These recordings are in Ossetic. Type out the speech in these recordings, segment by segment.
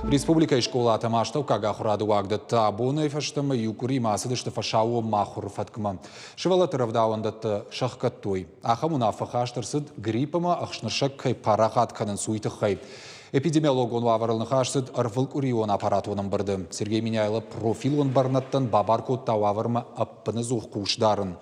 Республикӕйы скъолатӕм астӕуккаг ахуырады уагдӕттӕ абонӕй фӕстӕмӕ иу къуыримӕ ацыдысты фӕсаууонмӕ ахуыры фӕткмӕ. Сывӕллӕтты рӕвдауӕндӕттӕ сӕхгӕдтой. Ахӕм уынаффӕ хаст ӕрцыд, грипп ӕмӕ ӕхснырсӕг кӕй парахат кӕнынц, уый тыххӕй. Эпидемиологон уавӕрыл ныхас цыд ӕрвылкъуырион аппаратон ӕмбырды. Сергей Меняйло профилон бӕрнӕдтӕн бабар кодта уавӕрмӕ ӕппынӕдзух хъус дарын.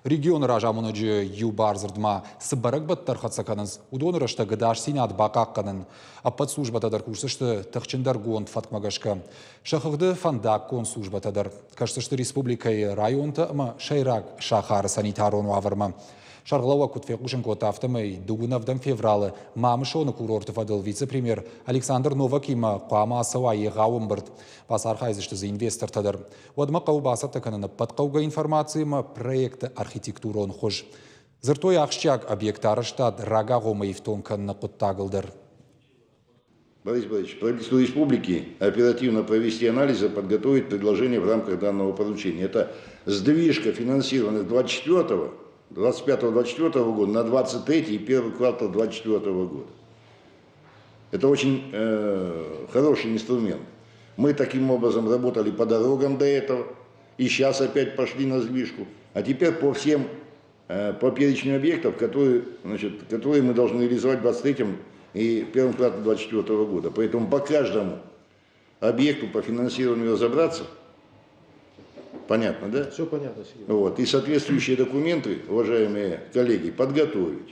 Регионы разамонӕджы иу бардзырдмӕ цы бӕрӕгбӕттӕ ӕрхӕццӕ кӕнынц, уыдоны рӕстӕг ӕдасдзинад бахъахъхъӕнын. Ӕппӕт службӕтӕ дӕр кусдзысты тыхджындӕргонд фӕткмӕ гӕсгӕ. Сӕ хыгъды фӕндаггон службӕтӕ дӕр кӕсдзысты республикӕйы районтӕ ӕмӕ сӕйраг сахары санитарон уавӕрмӕ. Сӕргълӕууӕг куыд фехъусын кодта, афтӕмӕй 2 февралы Мамысоны курорты фӕдыл вице-премьер Александр Новакимӕ хъуамӕ ацӕуа егъау ӕмбырд. Бацархайдзысты дзы инвестортӕ дӕр. Уӕдмӕ хъӕуы бацӕттӕ кӕнын ӕппӕт хъӕугӕ информаци ӕмӕ проекты архитектурон хуыз. Дзырдтой ахсджиаг объекты арӕзтад рагагъоммӕ ифтонг кӕныны хъуыддагыл дӕр. Борис Борисович, правительству республики оперативно провести анализ и подготовить предложение в рамках данного поручения. Это сдвижка финансирования 24 25-24 года на 23 и первый квартал 24 года. Это очень хороший инструмент. Мы таким образом работали по дорогам до этого, и сейчас опять пошли на сдвижку. А теперь по всем, по перечню объектов, которые, значит, которые мы должны реализовать в 23 и первом квартале 2024 года. Поэтому по каждому объекту по финансированию разобраться. Понятно, да? Все понятно, Сергей. Вот. И соответствующие документы, уважаемые коллеги, подготовить.